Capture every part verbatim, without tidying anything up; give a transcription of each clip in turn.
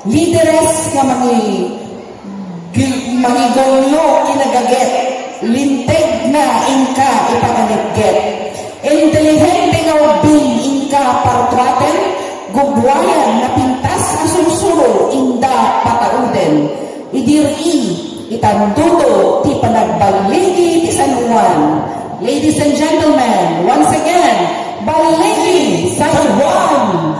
Lideres nga mangi-, gi-, mangigunglo inagaget, linteg nga inka ipaganetget. Intelihente nga ubbing inka partuaten, gugwayan nga pintas a sursuro inda patauden. Idi ri, itandudo ti panagballigi ti San Juan. Ladies and gentlemen, once again, balligi San Juan!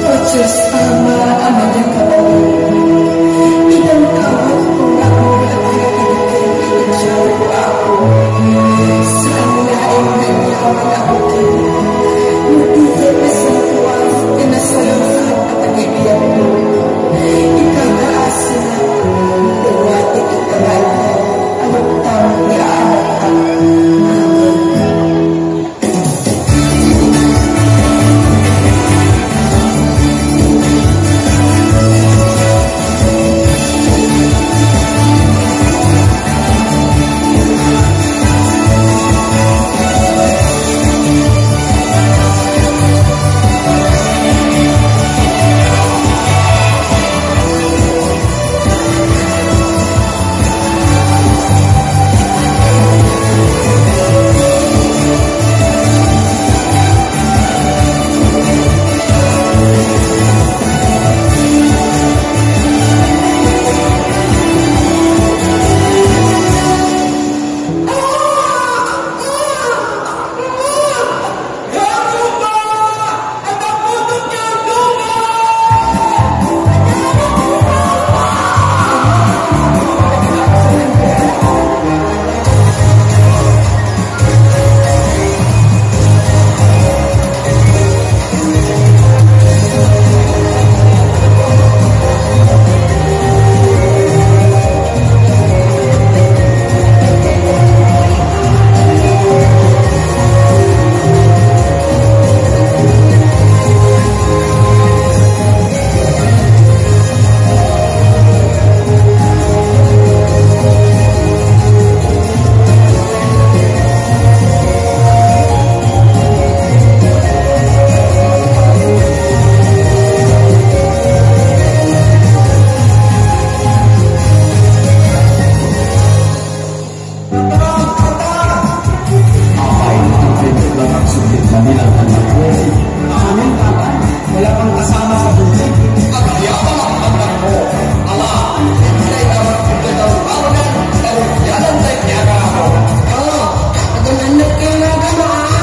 O Dios Ama a maiyakan, idalkawak nga ammok a taga-, taga-, taga-, Apo, saan laeng nga yaman a buteng, no diay nasantoan ti nasayaat a panagbiagmo. Ikaw nga asina, dayta ti kagarayan a lugtang ti aanatta. Amen. Apay, ang pinaglatak sumit na nilang anak ko. Amin, tatay. Wala kang kasama sa building. Agyabang ang anak mo. Ala, hindi na dapat kita daw tawanan. Pero yalan tayo kaya ka ako. Oh, anak ka na gama, ah.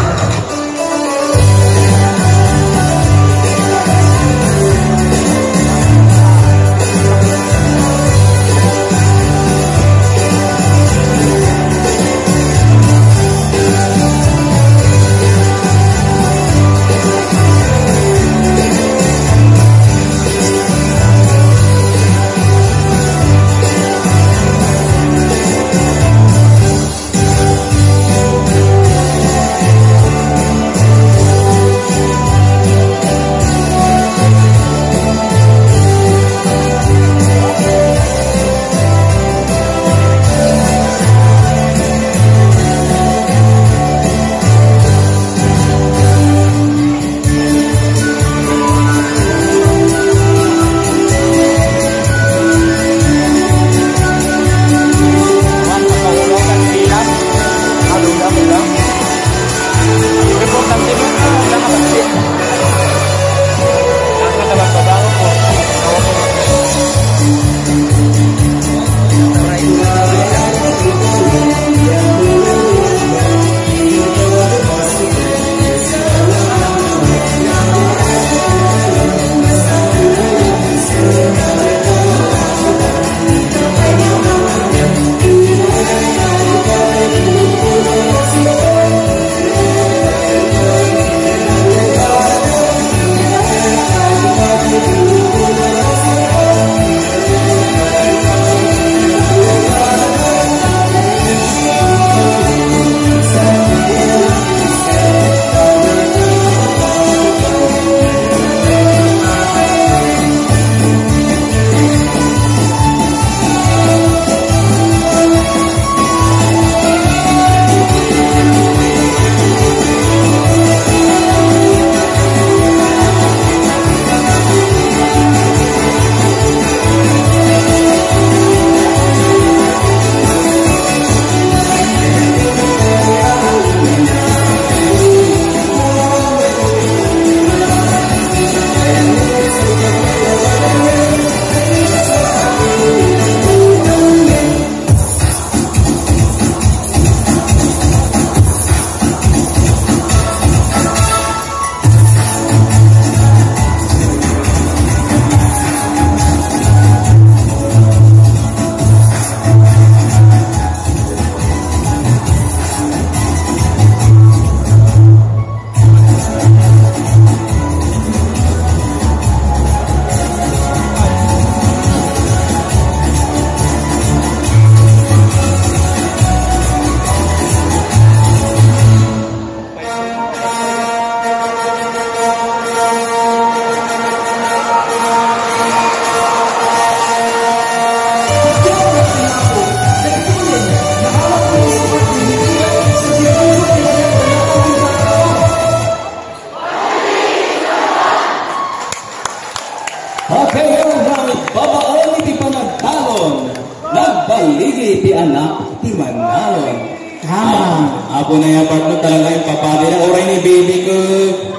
Okay, alright. Babaen iti panagtalon. Nagbaligi ti anak ti mannalon. Tama. Apo na yung part mo talaga yung papadi na. Oray ni baby ko,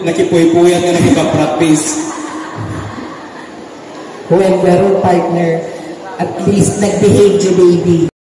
nakipuypuyat nga nakipag-practice. Well, garo, partner. At least, nag-behave si baby.